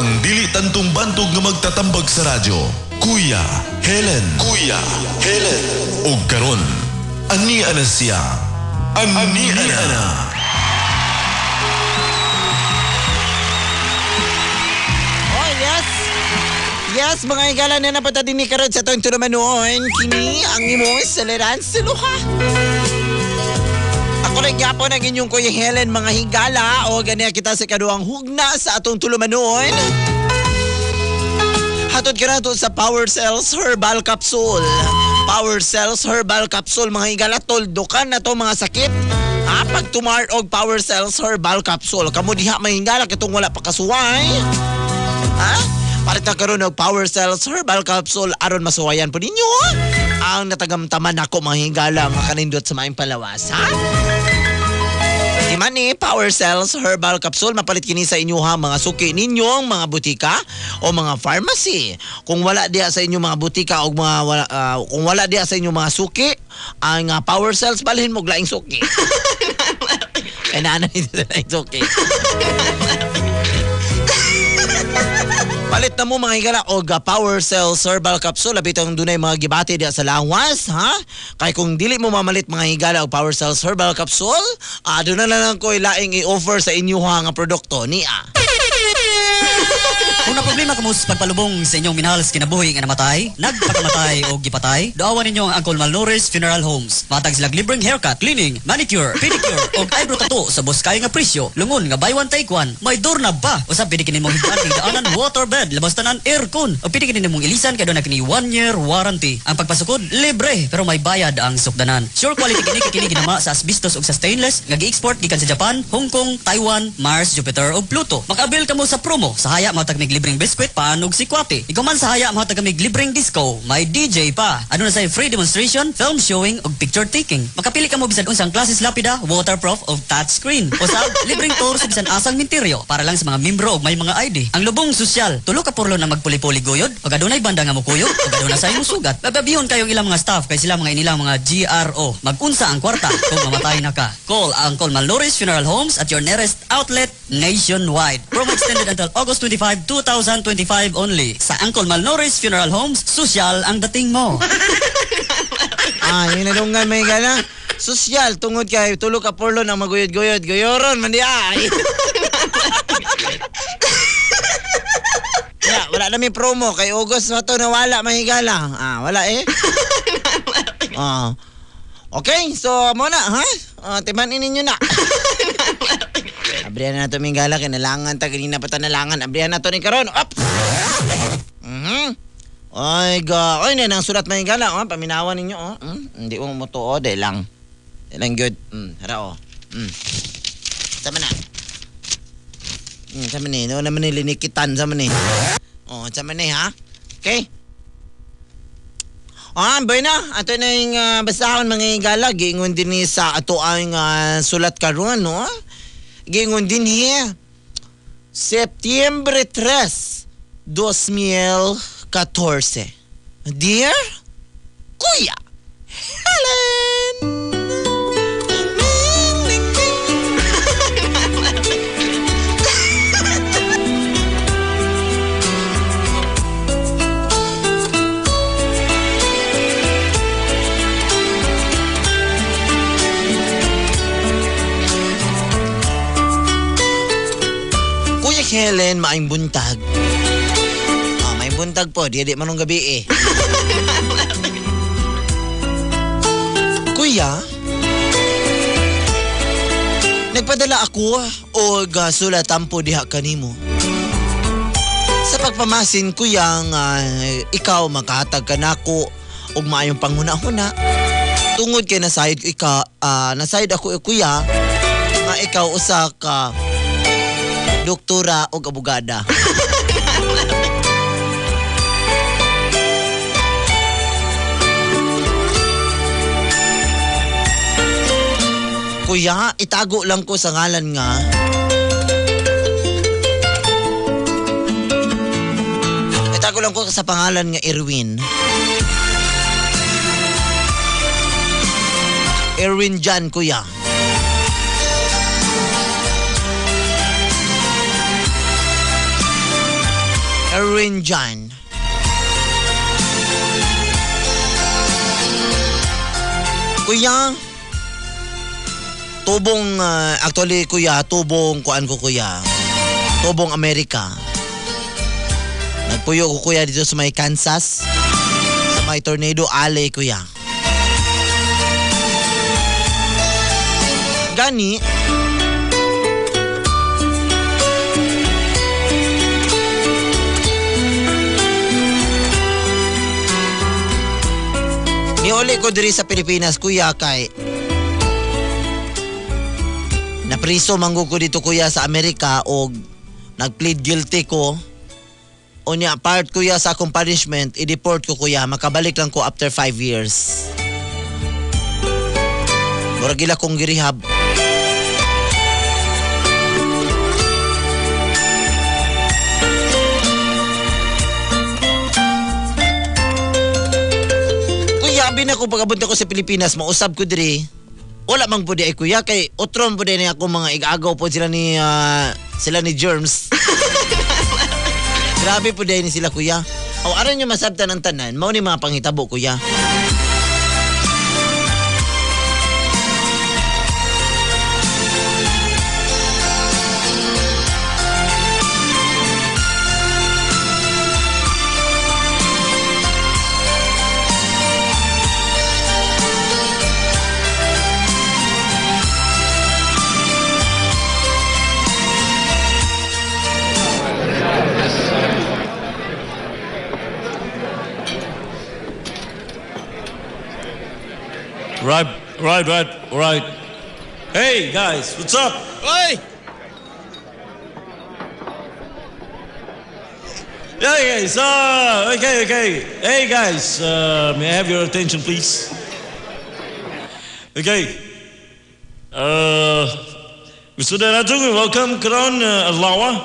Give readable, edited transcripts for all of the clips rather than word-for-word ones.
Ang dili tantong bantog nga magtatambag sa radyo. Kuya Helen. Kuya Helen. Og karon, ani ana siya. Ani ana. Oh, yes. Yes, mga higala na napata din ni karon sa atong tulumanon. Kini ang imong saliran sa luha. Ako rin gyapon ang inyong Kuya Helen, mga higala. O ganiya kita sa kaduang hugna sa atong tulumanon. Hatod ka na to sa Power Cells Herbal Capsule. Power Cells Herbal Capsule, mga higala, tuldukan na to mga sakit. Ha, pag tumar og Power Cells Herbal Capsule, kamo diha mga higala, katong wala pa kasuway. Ha? Palit na karon og Power Cells Herbal Capsule aron masuwayan po ninyo ang natagamtaman nako mga higala nga kanindot sa maayong palawas, ha? Di man ni Power Cells Herbal Capsule mapalit kini sa inyo ha mga suki ninyong mga butika o mga pharmacy. Kung wala diha sa inyong mga butika o mga wala, kung wala diha sa inyong mga suki ang Power Cells balhin mo laing suki. Kay naa na nito sa laing suki. Palit na mo mga higala og Power Cells Herbal Capsule labi tong dunay mga gibati diha sa lawas, ha? Kay kung dili mo mamalit mga higala og Power Cells Herbal Capsule, aduna na lang ko'y laing i-offer sa inyo ha nga produkto niya. Kung na problema kamo sa pagpalubong sa inyong minahal sa kinabuhi nga namatay, nagpakamatay o gipatay, duawan ninyo ang Uncle Malnourished Funeral Homes. Matag sila libreng haircut, cleaning, manicure, pedicure o eyebrow tattoo sa buskay nga presyo. Lungon nga buy one take one. May door na ba? Usab pwede kini mong higdaan, higdaanan, waterbed, labas tanan, aircon. O pwede kini mong ilisan kay doon na kini 1 year warranty. Ang pagpasukod libre pero may bayad ang sukdanan. Sure quality kini kay kini ginama sa asbestos ug sa stainless nga gi-export gikan sa Japan, Hong Kong, Taiwan, Mars, Jupiter ug Pluto. Makabil kamo sa promo sa haya matag mig libreng biskwit, pan ug sikwate. Ikaw man sa haya mahatag kami libreng disco, may DJ pa. Ano na say free demonstration, film showing ug picture taking. Makapili ka mo bisan unsang klases lapida, waterproof ug touch screen. Usab libreng tour sa bisan asang minteryo para lang sa mga membro ug may mga ID. Ang lubong sosyal, tulo ka porlo na magpuli-puli guyod, ug adunay banda nga mokuyog, ug aduna say musugat. Bababihon kayong ilang mga staff kay sila mga inilang mga GRO. Magunsa ang kwarta kung mamatay na ka. Call Uncle Malnourished Funeral Homes at your nearest outlet nationwide. Promo extended until August 25, 2025 only. Sa Uncle Malnourished Funeral Homes, sosyal ang dating mo. Ah, yun na dungan may gala. Sosyal, tungod kay tulo ka porlo ang maguyod-guyod. Guyoron man di ay. Ya, wala na may promo kay August na to nawala mahigala. Ah, wala eh. Ah. Okay, so mo na ha? Timanin ninyo na. Abrihan na to minggala kinalangan ta kanina pa ta nalangan. Abrihan na to ni karon. Up. Mhm. Ay ga, oy na nang sulat mahigala oh, paminawan ninyo oh. Hindi mo mutuo, de lang. De lang good. Hara oh. Sama na. Sama ni, no naman ni linikitan sama ni. Oh, sama ni ha. Okay? Ah, bueno, ato na yung basahon mga higala, giingon din ni sa ato ang sulat karon, no? Giingon din ni Setyembre 3, 2014. Dear Kuya Helen! Kuya Helen, maayong buntag. Ah, maayong buntag po, di manong gabi eh. Kuya, nagpadala ako og sulatan po diha kanimo. Sa pagpamasin, kuya, nga ikaw makahatag ka nako og maayong panghuna-huna. Tungod kay nasayod ika, nasayod ako kuya, nga ikaw usa ka doktora og abogada. Kuya, itago lang ko sa ngalan nga. Itago lang ko sa pangalan nga Erwin. Erwin Jan, kuya. Erwin John. Kuya, tubong, actually kuya, tubong kuan ko kuya. Tubong Amerika. Nagpuyo ko kuya dito sa may Kansas. Sa may Tornado Alley kuya. Gani, niuli ko diri sa Pilipinas kuya kay napriso manggo ko dito kuya sa Amerika og nag-plead guilty ko. Unya part kuya sa akong punishment, i-deport ko kuya, makabalik lang ko after 5 years. Murag gila kong girihab. Kuya, abi na ko pag-abot ako sa Pilipinas, mausab ko diri. Wala mang pudi ay kuya kay otron pudi ni ako mga igagaw po sila ni germs. Grabe po ni sila kuya. O aron nyo masabtan ang tanan, mao ni mga panghitabo kuya. Right. Hey, guys, what's up? Hey! Yeah, guys, okay. Hey, guys, may I have your attention, please? Okay. Gusto na natin, welcome karon adlaw.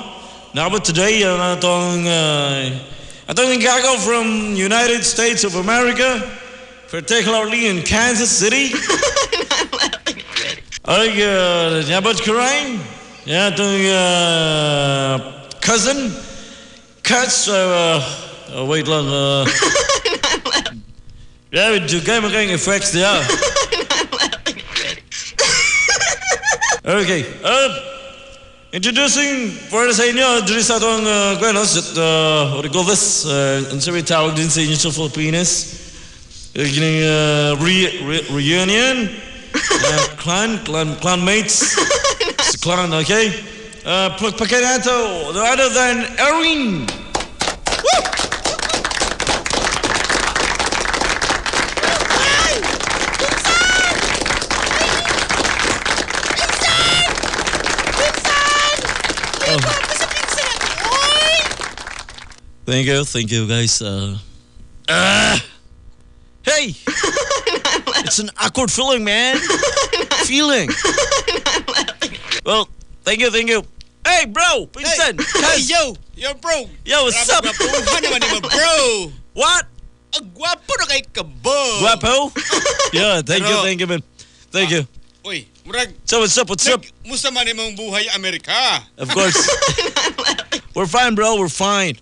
Now, but today, atong gagaw from United States of America, particularly in Kansas City. I'm laughing already. Ay, nyabot karain. Yeah, itong cousin. Cuts, wait lang. I'm laughing. Yeah, we do game effects there. I'm laughing already. Okay. Introducing para sa inyo, diri sa atong what do you call this? Ang sabi tawag din sa inyo sa Pilipinas. Reunion, clan mates, it's a clan, okay? Pagkanato, the other than Erwin. Woo! Ay! Pinsan! Pinsan! Pinsan! Ay, gwapo sa pinsan ako, oy! Thank you, guys. Hey! It's an awkward feeling, man. Feeling. Well, thank you. Hey, bro! Pinsan! Hey, yo! Yo, bro! Yo, what's up? Gwapuhan naman ni mo, bro! What? Ang gwapo na kay ka, bro! Gwapo? Yeah, thank you, man. Thank you. Uy, murag... So, what's up? Musta man imong buhay Amerika? Of course. We're fine, bro. We're fine.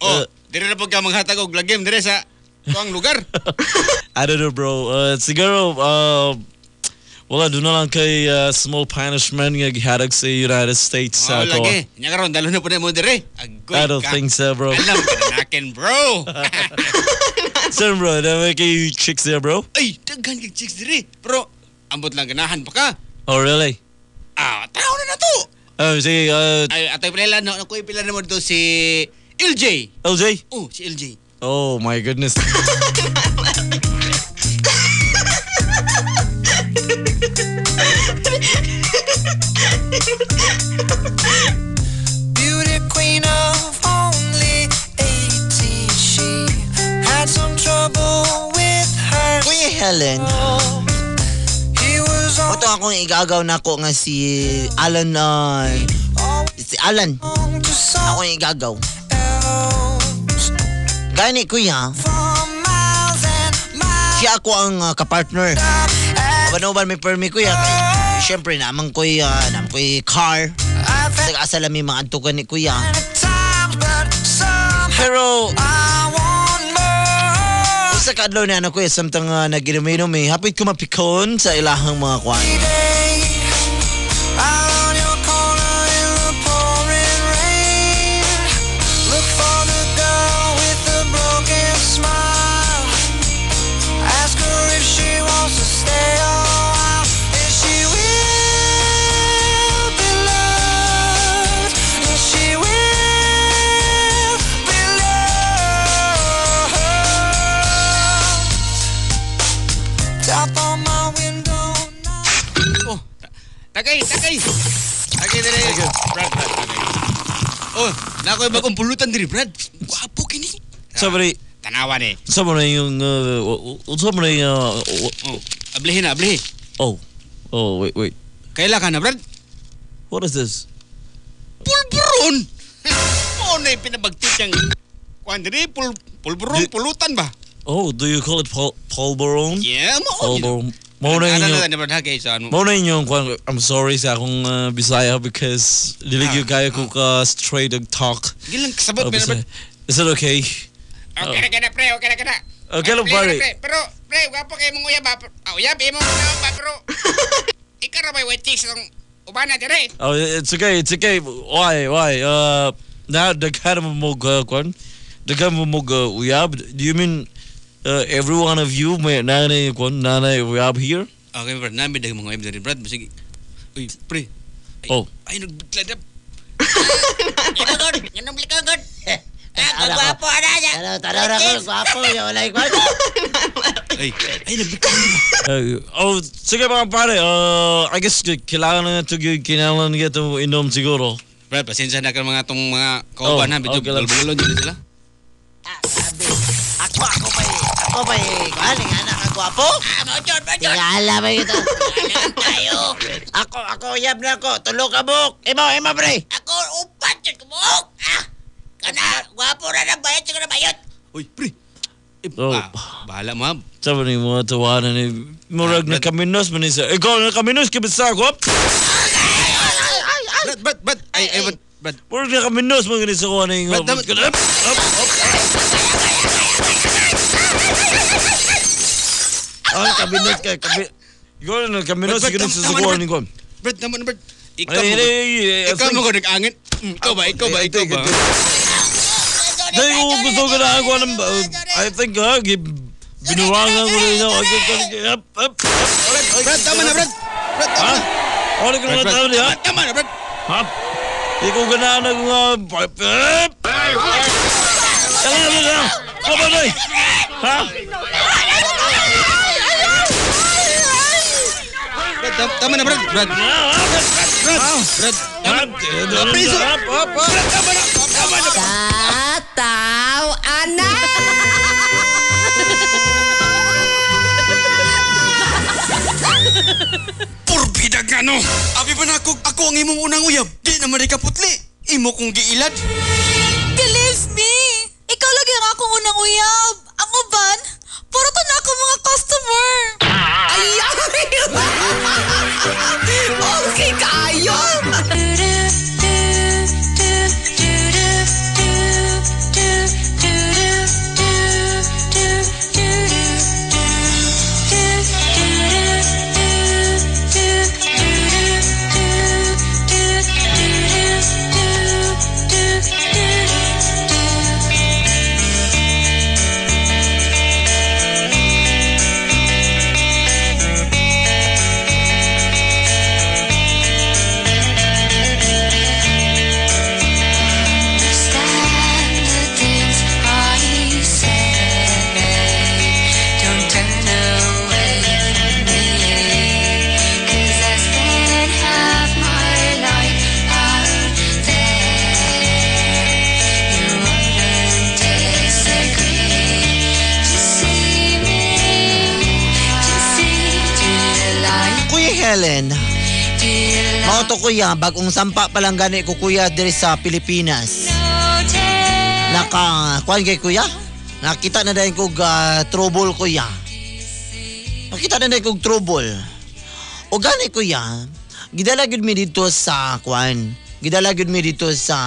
Oh, dire na pagka manghatag og lagim dire sa tuang lugar. I don't know, bro. Siguro, wala, doon na lang kay small punishment nga gihatag sa United States. Oh, lagi. Nya karon dalo na po na mo dire. Agoy I don't think so, bro. Alam ka na nakin, bro. So, bro, na kay chicks there, bro? Ay, daghan kay chicks dire. Bro, ambot lang ganahan pa ka. Oh, really? Ah, tao na to. Oh, sige. Ay, atay pila na, nakuha pila na mo dito si LJ. LJ? Oh, si LJ. Oh my goodness. Beauty queen of only 18, she had some trouble with her. Kuya Helen. Ito akong igagaw na ako nga si Alan. Si Alan. Ako yung igagaw. Gani kuya, siya ako ang kapartner. Uban-uban may permi kuya. Siyempre, naman ko'y car. Nag-asa lang may mga antukan ni kuya. Pero usa ka adlaw ni ano kuya samtang naginom-inom eh, hapit ko mapikon sa ilahang mga kwan. Tagay, tagay. Tagay dire. Brad, Brad, tagay. Oh, na ako'y bagong pulutan diri, Brad. Gwapo kini. Sabi Tanawa ni. Sabi na yung sabi na yung oh, ablihin na, ablihin. Oh. Oh, wait, wait. Kaila ka na, Brad? What is this? Pulburon. Mo na pinabagtit yang kuan diri, pulburon, pulutan ba? Oh, do you call it pulburon? Yeah, mo. Pulburon. Mo na inyong, I'm sorry sa akong Bisaya because dili gyud kaya ko ka straight og talk. Gilang kasabot pero is it okay? Okay na kana pre, okay na kana. Okay lang pare. Pero pre, gwapo kay mong uyab ba? Uyab imong ba pero ikaw ra bay white chicks ang ubana dire. Oh, it's okay, it's okay. Why? Now the kind of mo kwan. The kind of mo uyab. Do you mean every one of you may nanay kwan nanay uyab here? Okay, bro. Nami dahil mga uyab diri, Brad. Sige. Uy, pre. Oh. Ay, nagbigla na. Ganun blikon, God. Ah, gwapo ana niya. Tanaw na ko, gwapo. Wala yung kwan. Ay, nagbigla. Oh, sige mga pare. I guess kailangan na ito, kailangan na ito inom siguro. Brad, pasensya na ka mga itong mga kauban ha. Bito, bulbulon dyan sila. Ako pa eh. Ako pa eh. Kuhan, anak ka gwapo? Ah, mochon, mochon. Tingala ba ito? Tayo. Ako, yab na ako. Tulo ka buk. Imo, pre. Ako, upat yun kumuk. Ah, kana, gwapo na ng bayot, siguro bayot. Uy, pre. Oh. Bahala mo, ha? Sabi ni mga tawanan ni murag na kaminos man isa. Ikaw na kaminos, kibisa ako. Brad, Brad, ay, ay, Brad. Murag na kaminos man ganun sa kuha na yung... Brad, Up, up, up. Ay, kaminos ka, Ikaw na kaminos, ganun sa kuha ni kuha. Brad, tama na, Brad. Ikaw mo ko nag-angin. Ikaw ba, ikaw ba, ikaw ba? Dahil ko gusto ko na ako ng... I think, binuwangan ko rin ako. Up, up, up. Brad, tama na, Brad. Brad, tama na. Ano ka naman tama niya? Tama na, Brad. Ha? Di ko ganahan ng... Up! Ano na? Ano na? Ha? Brad, tama na, Brad. Brad. Brad, Brad. Brad. Brad. Brad, tama na. Tama na. Tataw, anak! Purbida nga no! Abi ba na ako, ako ang imong unang uyab? Di naman rin kaputli. Imo kong giilad. Believe me! Ikaw lagi ang akong unang uyab. Ang uban, puro to na ako mga customer. Ay! Okay kayo! Helen. Mao to kuya, bagong sampa pa lang gani ko kuya diri sa Pilipinas. Naka kuan kay kuya? Nakita na dayon kog trouble kuya. Nakita na dayon kog trouble. O gani kuya, gidala gyud mi didto sa kuan Gidala gyud mi dito sa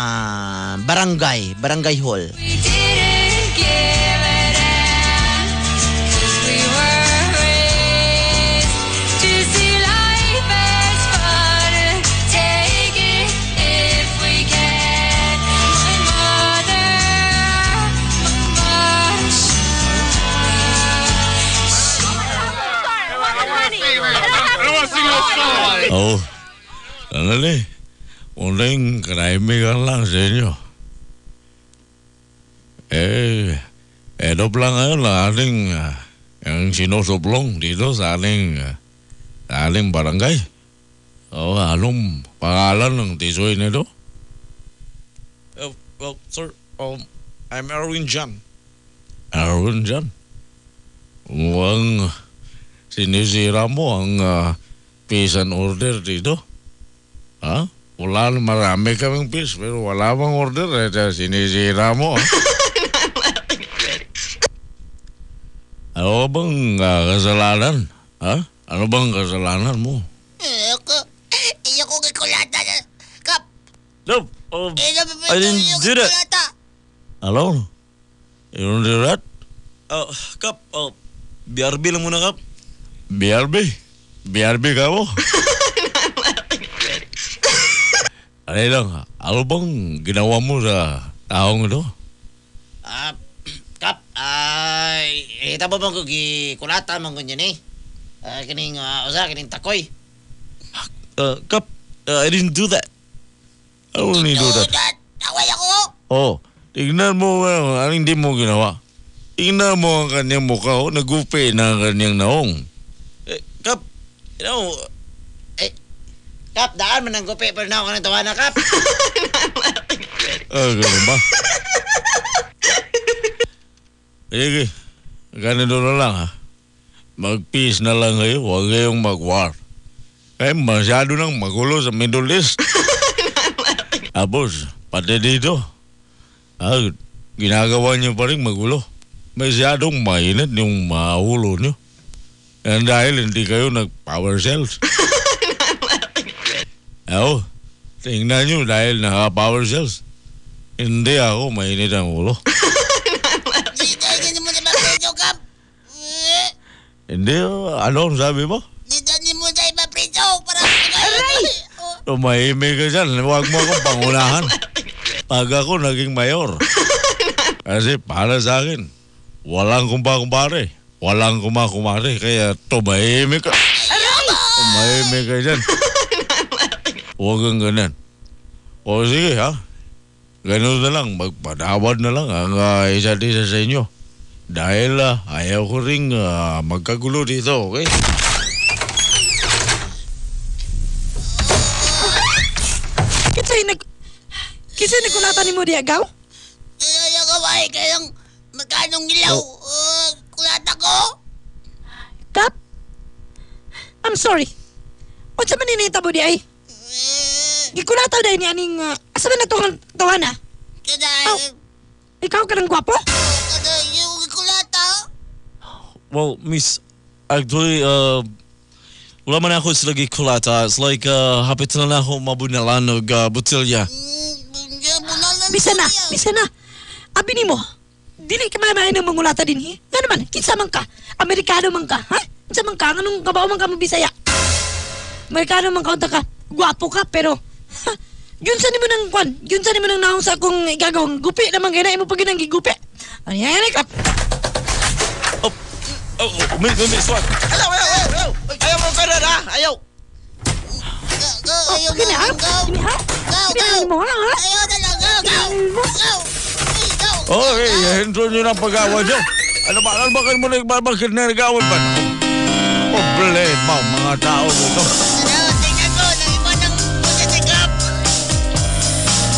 barangay, barangay hall. We didn't give a damn, 'cause we were raised to see life as fun. Take it if we can. My mother, my mother, Oh, sandali. Unang katahimikan lang sa inyo. Eh, eto pa lang ngayon ang ating ang sinusuplong dito sa ating barangay. Oh, anong pangalan ng tisoy nito? Well, sir, I'm Erwin Jan. Erwin Jan? Mukhang sinisira mo ang peace and order dito. Ha? Wala, marami kaming peace, pero wala bang order. Eh, sinisira mo. Ha? Ano bang kasalanan? Ha? Ano bang kasalanan mo? Ayoko. Ayoko gikulata na. Kap. No, I didn't do that. Hello? You don't do that? Kap, BRB lang muna, Kap. BRB? BRB ka mo? Ano lang, ano bang ginawa mo sa taong ito? Ah, Kap, ay, ita mo bang gikulata man ganyan eh. Ah, kining, usa, kining takoy. Kap, I didn't do that. I didn't do that. Away ako. Oh, tignan mo, anong hindi mo ginawa? Tignan mo ang kanyang mukha, oh, nagupi na ang kanyang naong. Eh, Kap, you know, Eh, Kap, daan man ang gupi, pero na ako ng tawana, Kap. Ah, ganun ba? Sige, ganito na lang ha. Mag-peace na lang kayo, huwag kayong mag-war. Kaya masyado nang magulo sa Middle East. Tapos, pati dito, ginagawa niyo pa rin magulo. Masyadong mainit yung mga ulo niyo. Yan dahil hindi kayo nag-power cells. Oo, tingnan niyo dahil naka-power cells. Hindi ako mainit ang ulo. Hindi mo na mapreso, Kap. Eh, Hindi, ano ang sabi mo? Hindi mo na ipapreso para... Aray! Tumahimik ka dyan. Huwag mo akong pangunahan. Pag ako naging mayor. Kasi para sa akin, walang kumpa-kumpare. Walang kumakumare. Kaya tumahimik ka. Tumahimik ka dyan. Huwag kang ganyan. O sige ha. Ganun na lang. Magpatawad na lang ang isa't isa sa inyo. Dahil ayaw ko ring magkagulo dito, okay? Kinsay nagkulata nimo diya, Gaw? Ayoko ba eh, kayang magkanong ilaw. Kulata ko. Kap? I'm sorry. Unsa man ni nahitabo di ay? Gikulata dahil ni aning asa man na to ang tawana? Kada, Oh, ikaw ka ng gwapo? kada yung kulata. Well, miss, actually, wala man ako sila gikulata. It's like, hapit na lang ako mabunalan og botelya. Bisa na, bisa na. Abi nimo, dili ka mamaya ng mangulata din, he? Nga naman, kinsa man ka? Amerikano man ka, ha? Kinsa man ka? Anong kabaw man ka mo Bisaya? Amerikano man ka, unta ka. Gwapo ka, pero, ha? Yun sa nimo nang kwan, yun sa nimo nang naong sa akong igagawang gupi naman gina imo pag ginang gigupi. Ano yan, ka? Oh, miss, miss, miss, what? Ayaw, ayaw, ayaw, ayaw. Ayaw mo pero ha, ayaw. Go, ayaw mo. Kini ha? Go, Kini ha? go, Kini go. mo ha? Ha? Ayaw talaga, go. Go. Go. Okay, hinto nyo na pag-away nyo. Ano ba? Ano ba kayo muna bakit nagawin ba? Problema mga tao dito. Ano, tingnan ko, nang iba ng puti si Kap.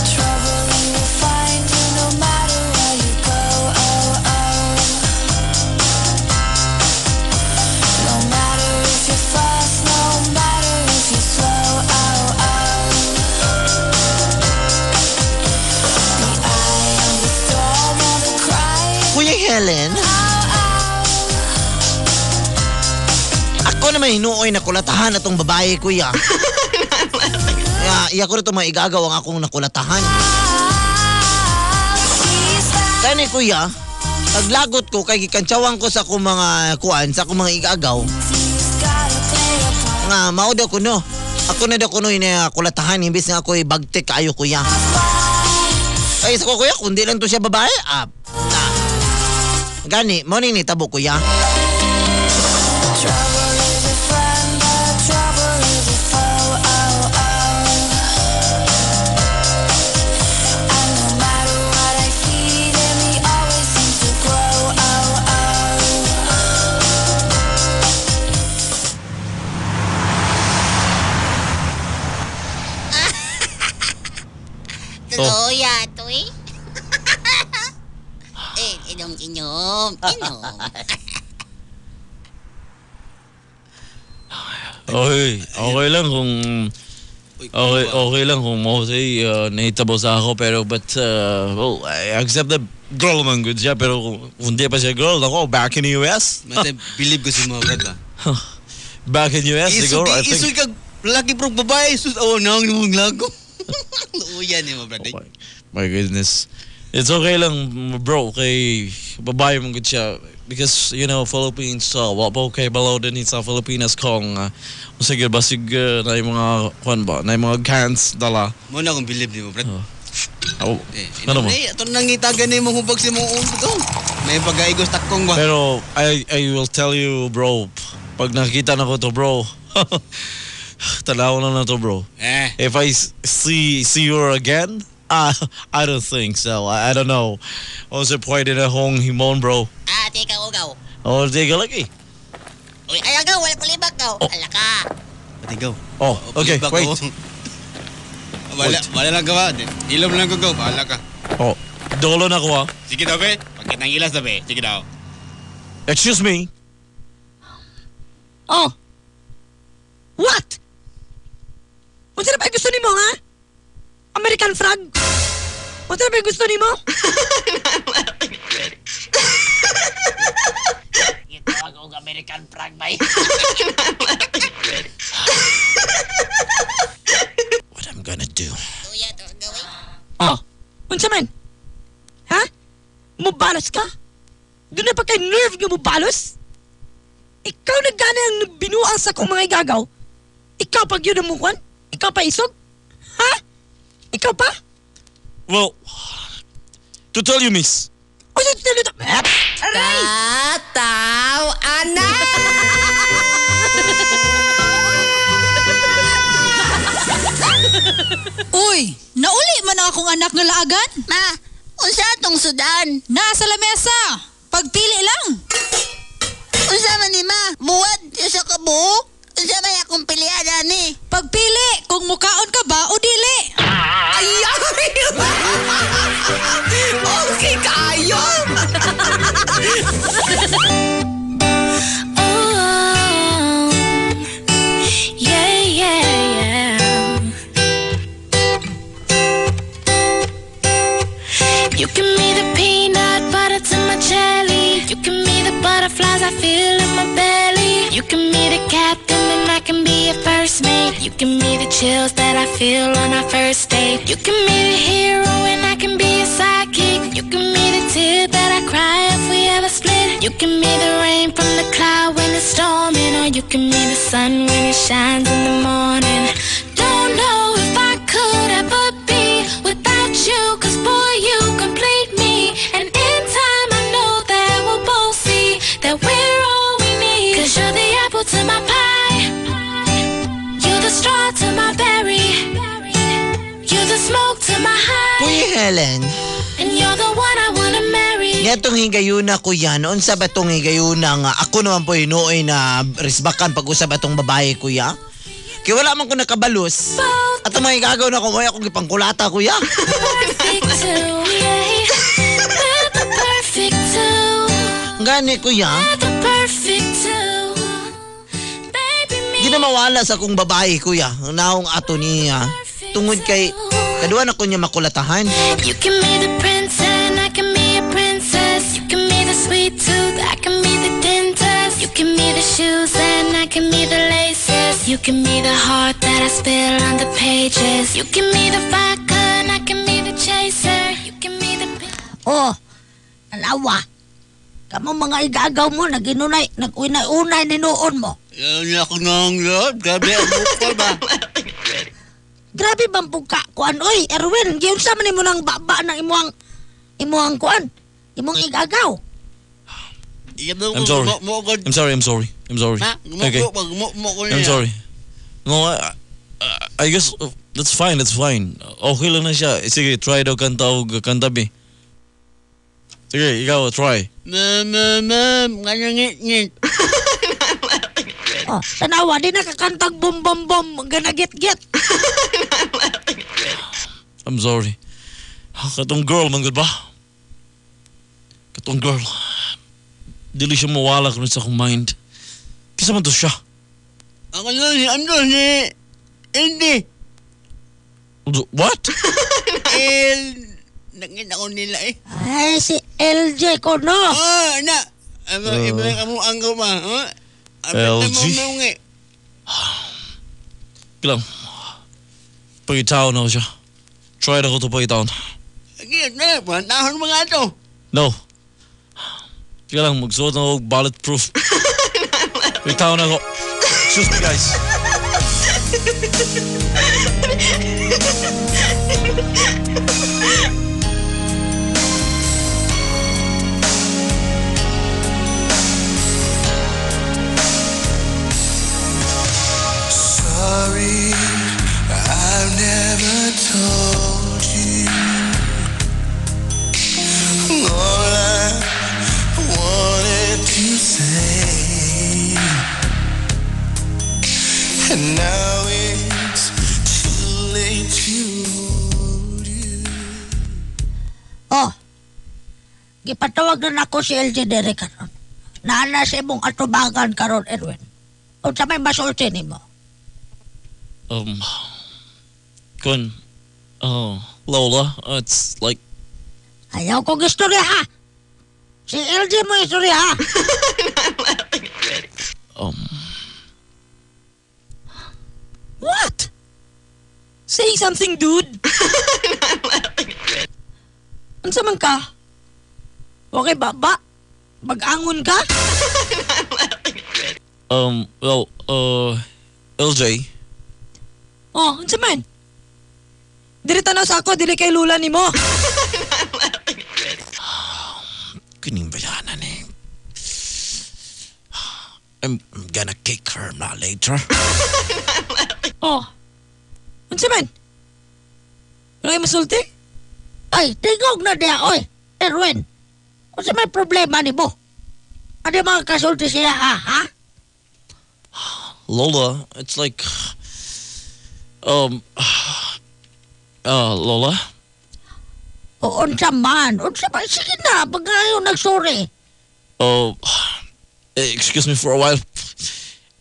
Trouble will find you no matter where you go. Oh, oh. No matter if you're fast, no matter if you're slow. Oh, oh. The eye of the storm or the cry. Kuya Helen, ako naman hinuoy na kulatahan atong babae, kuya. Nga, iya ko rito maigagaw ang akong nakulatahan. Kani kuya, paglagot ko kay gikantsawan ko sa akong mga kuan, sa akong mga igagaw. Nga mao daw kuno. Ako na daw kuno ina kulatahan imbis nga ako'y bagtik kaayo kuya. Ay sa ko kuya, kundi lang to siya babae, ah. Na. Gani, mo ni nitabo kuya. Trouble is a friend, but trouble is a foe. Oh, oh. And no matter what I feed him, he always seems to grow. Oh, oh. Totoo yan, to eh. Eh, inom, inom, inom. Okay, okay lang kung okay lang kung mo say nahitabo sa ako pero but well, I accept the girl man good siya pero kung di pa siya girl ako back in the US. Mate, believe ko si mga brad ba? Back in US siguro I think. Isu kag laki bro babae sus aw nang nung lago. Luya ni mo brad. Oh my goodness. It's okay lang bro kay babae man good siya because you know Philippines wa pa kay balaw din sa Pilipinas kung sige basig na yung mga kuan ba na yung mga cans dala. Mo na akong believe ni mo brad. Oh, Eh, ano mo? Eh, ato nangitagan ni mo hubag si mong ulo to. May pagaigos takong ba? Pero I will tell you bro, pag nakita na ko to bro, tanaw na na to bro. Eh. If I see you again, I don't think so. I don't know. Also pwede na hong himon bro. Ah, teka, ugaw. Oh, di ka lagi. Uy, ay, agaw, wala palibak gaw. Ala ka. Patigaw. Oh, okay, Palibak wait. ako. Wala, wala lang gawa. Ilom lang ko gaw, bahala ka. Oh, dolo na ko ah. Sige daw be. Pagkit ng ilas daw be. Sige daw. Excuse me. Oh. What? Unsa na ba gusto nimo, ha? American frog? Unsa na ba gusto nimo? Gitawag og American frog, bay. What I'm gonna do? Oh, unsa man? Ha? Mubalos ka? Doon na pa kay nerve nga mubalos? Ikaw na gani ang binuang sa akong mga igagaw? Ikaw pag yun ang mukwan? Ikaw pa isog? Ha? Ikaw pa? Well, to tell you miss. O, to tell you to... Aray! Tataw, anak! Uy, nauli man ang akong anak nga laagan. Ma, unsa atong sudan? Nasa lamesa. Pagpili lang. Unsa man ni ma? Buwad sa kabuok? Unsa man akong pilihan ani? Pagpili kung mukaon ka ba o dili. Ay! Okay kaayo! Oh, yeah. You can be the peanut butter to my jelly. You can be the butterflies I feel in my belly. You can be the captain and I can be your first mate. You can be the chills that I feel on our first date. You can be the hero and I can be your sidekick. You can be the tear that I cry if we ever split. You can be the rain from the cloud when it's storming, or you can be the sun when it shines in the morning. Don't know if I could ever be without you, 'cause boy, you complete me. And in time, I know that we'll both see that we're all we need. 'Cause you're the apple to my pie, you're the straw to my berry, you're the smoke to my high, Kuya Helen, and you're the one I wanna marry. ngatong higayuna kuya, noon sa batong higayuna nga, ako naman po hinuoy na risbakan pag-usab atong babae kuya. Kaya wala man ko nakabalus. At ang mga igagaw na ko, may akong gipangkulata kuya. Perfect two, yeah. We're the perfect two. Gani kuya, We're the perfect two. Baby, me di na mawala sa akong babae kuya, ang naong ato niya. Tungod kay, kaduan ako niya makulatahan. You can be the prince and I can be a princess. You can be the sweet tooth, I can be the dentist. You can be the shoes and I can be the laces. You You can be the heart that I spill on the pages. You can be the vodka and I can be the chaser. You can be the Oh, alawa. Kamo mga igagaw mo, naginunay, nag-unay-unay ni noon mo. Yan ako nang love. Grabe ang bukol ba? Grabe bang pugka kuan oy, Erwin, giunsa man nimo nang baba ng imuang kuan, imong igagaw. I'm sorry. I'm sorry, I'm sorry. I'm sorry. Okay. I'm sorry. No, I guess that's fine, that's fine. Okay lang na siya. Sige, try daw kanta og kanta bi. Sige, ikaw, try. Ma'am, ma'am, ma'am. Ngit-ngit. Oh, tanawa di nakakantag bom bom bom, ganagit-git. I'm sorry. Katong girl, man gud ba? Katong girl. Dili siya mawala kung sa akong mind. Kisa man to siya. Ako lang si ano si Andy. What? El nakita ko nila eh. Ay, si LJ ko no. Oh, na. Ano, iba ka mo ang ba? Huh? LG. Kilang. Pagitaon ako siya. Try na ko to pagitaon. Sige, na, pantahon mga to. No. Sige lang, magsuot na ako bulletproof. Pagitaon ako. Excuse me, guys. Sorry, I've never told you all I wanted to say, and now it's too late to hold you. Oh. Gipatawag na nako si LJ dere karon. Naana sa imong atubangan karon, Erwin. Unsa may masulti nimo? Kun, oh, Lola, it's like, Ayaw kong istorya ha. Si LJ mo istorya ha. What? Say something, dude. Unsa man ka? Okay baba? Mag-angon ka? Well, LJ, Oh, unsa man? Diri tanaw sa ako, dili kay lula nimo. Kining bayanan eh. I'm gonna kick her na later. Oh. Unsa man? Wala kay masulti? Ay, tingog na diya, oy. Erwin, unsa may problema nimo? Ano mga kasulti siya, ha? Ha? Lola, it's like, Lola? O, unsa man? Unsa man? Sige na, pag ayaw nagsorry. Oh, excuse me for a while.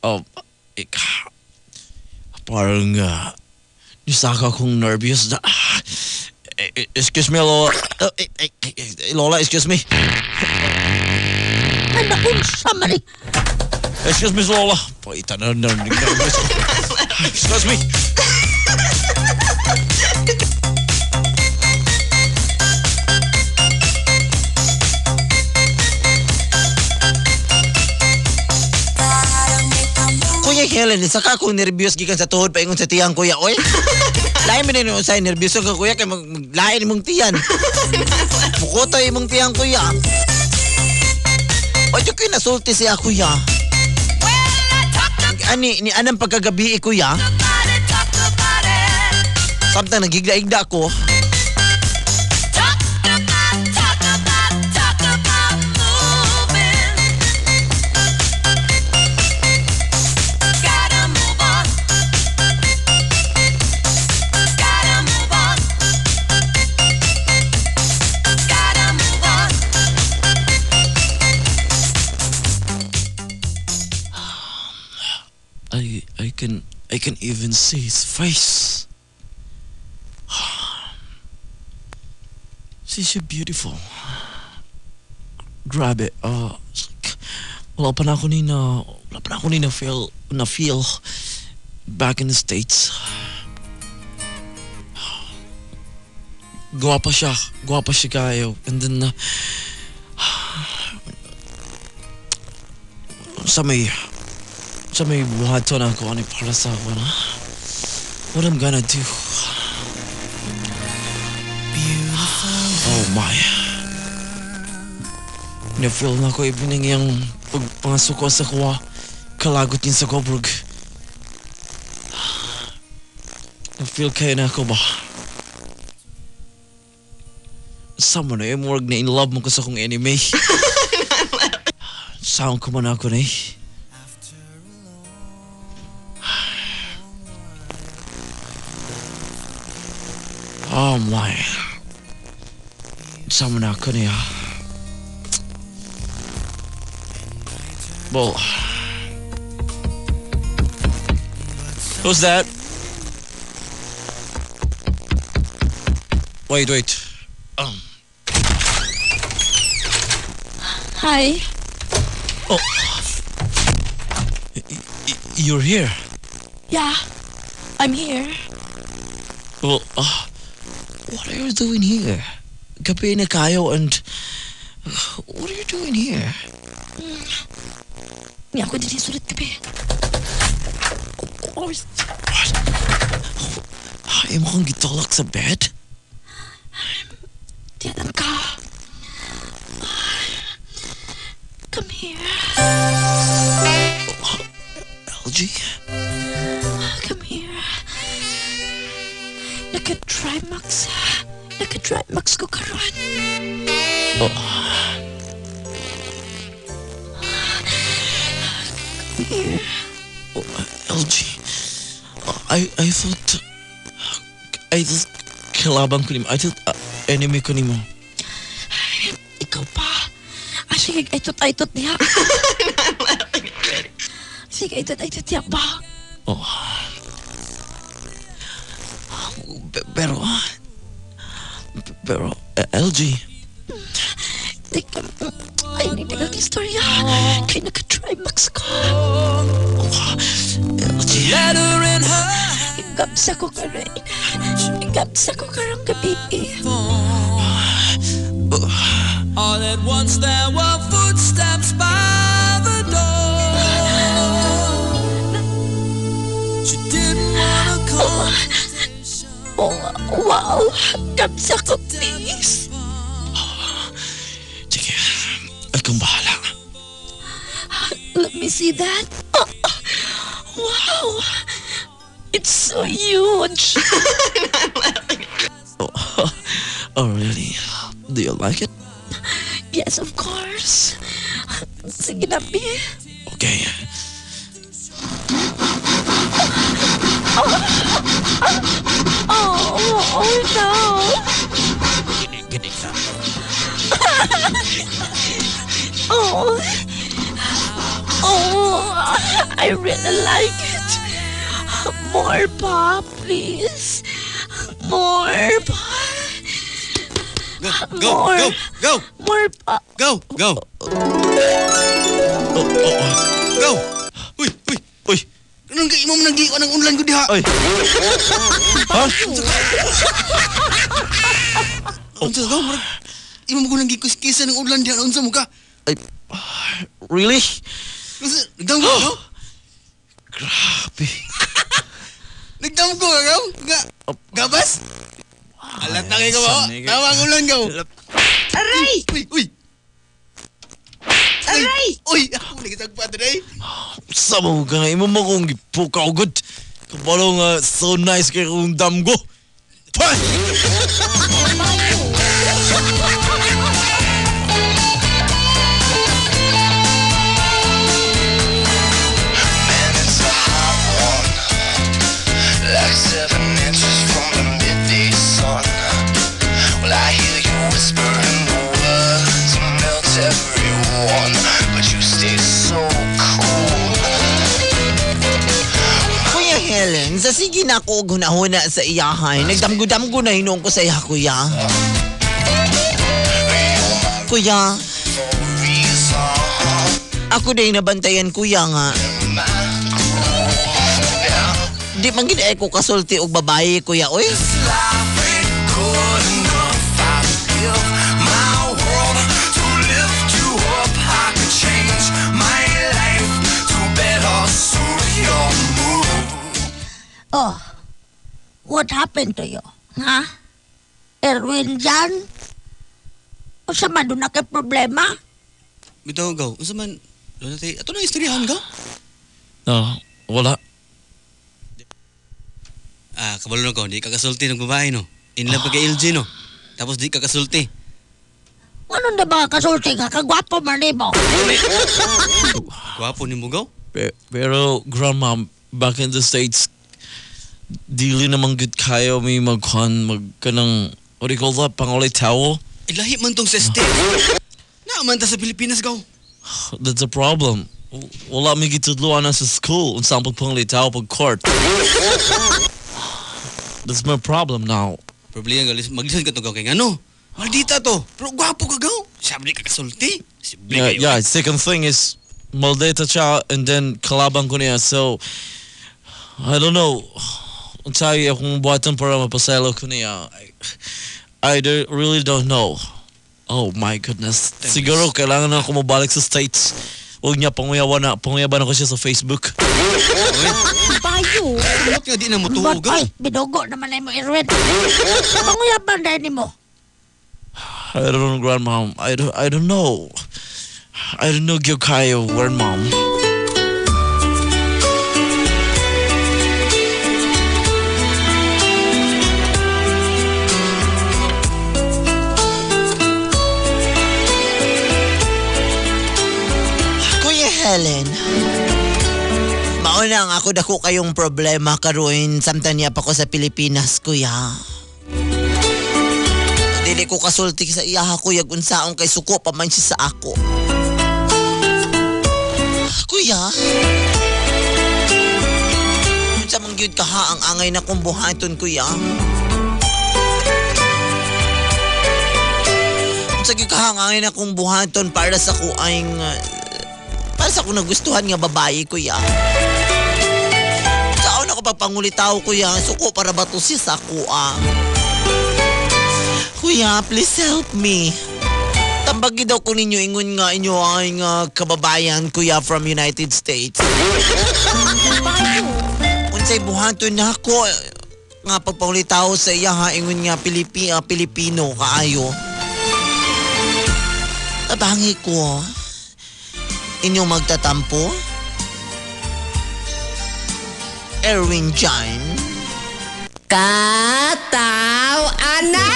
Oh, parang, nisaka akong nervous na. Excuse me, Lola. Lola, excuse me. Ay, naunsa man eh. Excuse me, Lola. Paita na, nervous. Excuse me. Kuya Helen, saka akong nervyos gikan sa tuhod paingon sa tiyang kuya, oy. Lain man din usay nervyos ka kuya kay maglain imong tiyan. Mukutoy imong tiyang kuya. Oy, di ko'y nasulti siya kuya. Ani ni anang pagkagabi kuya. Samtang nagigda-igda ko. I can even see his face. She's so beautiful. Grab it. It's like, wala pa na ako ni na feel. Back in the States. Guwapa siya. Guwapa siya kayo. And then, sa may buhaton ako ani para sa ako na. What I'm gonna do? Oh my. Na-feel na ko ibining yung pagpangasuko sa kuwa. Kalagot din sa Coburg. Na-feel kayo na ako ba? Sama na eh, murag na in love mo ko sa akong anime. Saan ko man ako na eh. Oh my. Sama na ako niya. Well, who's that? Wait. Hi. Oh. You're here. Yeah, I'm here. Well, what are you doing here? Gabi na kayo and what are you doing here? Niya ako din sulit gabi. Oh, what? Ay, mo kong gitulak sa bed? Tiyan ka. Come here. LG? Come here. Naka-Trimax. Naka-Trimax ko karon. Oh. Come here. Oh, LG. I thought kalaban ko nimo. I thought enemy ko nimo. Ikaw pa. Ah, sige, aitot-aitot niya. Sige, aitot-aitot niya ba? Oh. Pero, LG. Teka, ay, hindi ka istorya. Kaya naka-Trimax ko. Oh, LG. Igabsa ko ka rin. Igabsa ko karong gabi. All at once there were footsteps by the door. She didn't want a conversation. Oh, wow. Gabsa ko, please. Sige, akong bahala. Let me see that. Oh, wow. It's so huge. Oh, really? Do you like it? Yes, of course. Sige na, B. Okay. Oh, no. Gini ka. Oh. Oh, I really like it. More pa, please. More pa. Go, go, More. go, go. More pa. Go, go. Oh, Go. Uy, uy. Uy. Anong kay imong nang giiwan ang unlan ko diha? Uy. Ha? Unsa ka? Murag imong ko nang gikuskisan ng unlan diha, unsa mo ka? Ay, really? Unsa nagdamgo ka? Grabe. Nagdamgo ka ka? Nga gabas? Alat na kayo ba? Tama ang ulan ka. Aray! Uy, uy. Aray! Uy, ako nagitagpa today. Sama mo ka nga, imo mo kong gipukaw gud. Kabalo nga, so nice kay kong damgo. Pa! Man, it's a hot one. Like 7 inches from the midday sun. Well, I hear you whisper in the words and melt everyone, but you stay so cool. Kuya Helen, sa sige na ako og hunahuna sa iyahay. Nagdamgo-damgo na hinuon ko sa iya, kuya. Kuya, ako din nabantayan, kuya nga. Di man gid ko kasulti og babae, kuya, oy. Life ain't good enough. I'd give my world to lift you up. I could change my life to better suit your mood. Oh, what happened to you? Ha? Erwin Jan? Unsa man doon na kay problema? Bitaw gaw, unsa man doon natin ato na istoryahan gaw. No, wala. Ah, kabalo na ko, di ka kasulti ng babae no. In love ka kay LG no. Tapos di ka kasulti. Ano na ba kasulti ka? Kagwapo man nimo. Gwapo nimo gaw. Pero grandma, back in the States, dili naman good kayo may magkuhan, mag kanang, what do you call that, pangulitawo? Ilahi man tong sa States. Naaman ta sa Pilipinas gaw. That's a problem. Wala may gitudluan na sa school unsang pagpanglitaw pag court. That's my problem now. Problema gaw, maglisod ka to gaw kay ngano. Maldita to. Pero gwapo ka gaw. Sabi di ka kasulti. Sible Yeah, kayo. yeah. Second thing is, maldita siya and then kalaban ko niya. So, I don't know. Unsay akong buhaton para mapaselo ko niya. I really don't know. Oh my goodness. Siguro kailangan na ako mabalik sa States. Huwag niya panguyawan na, panguyaban ako siya sa Facebook. Bayo. Ano nga di na mo tuo gaw? Ay, binugo naman na mo, Erwin. Panguyaban dahil nimo. I don't know, grandmom. I don't know. I don't know gyud kayo, grandmom. Kuya Helen, mauna ang ako dako kayong problema karon samtang niya pa ko sa Pilipinas, kuya. Dili ko kasulti sa iya, kuya, unsaon kay suko pa man siya sa ako. Kuya, unsa man gyud ka ha ang angay na kong buhaton, kuya? Unsa gyud ka ha ang angay na kong buhaton para sa kuang para sa akong nagustuhan nga babae, kuya. Saan ako pagpangulitaw, kuya? Suko para ba to siya sa ako, ah. Kuya, please help me. Tambagi daw ko ninyo ingon nga inyo ay nga kababayan, kuya, from United States. Unsay buhaton na ako nga pagpangulitaw sa iya ha, ingon nga Pilipino kaayo. Tabangi ko. Inyong magtatampo? Erwin Jan? Kataw anak!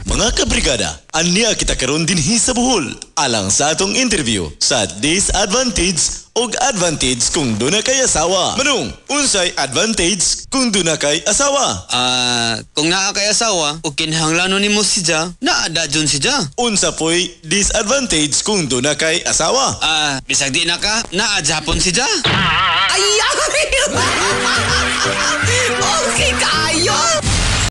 Mga kabrigada, aniya kita karon dinhi sa Bohol alang sa atong interview sa disadvantage og advantage kung duna kay asawa. Manung, unsay advantage kung duna kay asawa? Ah, kung naa kay asawa o kinahanglanon nimo siya, naa dajon siya. Unsa poy disadvantage kung duna kay asawa? Ah, bisag di na ka, naa Japon siya. Ay! Okay kayo!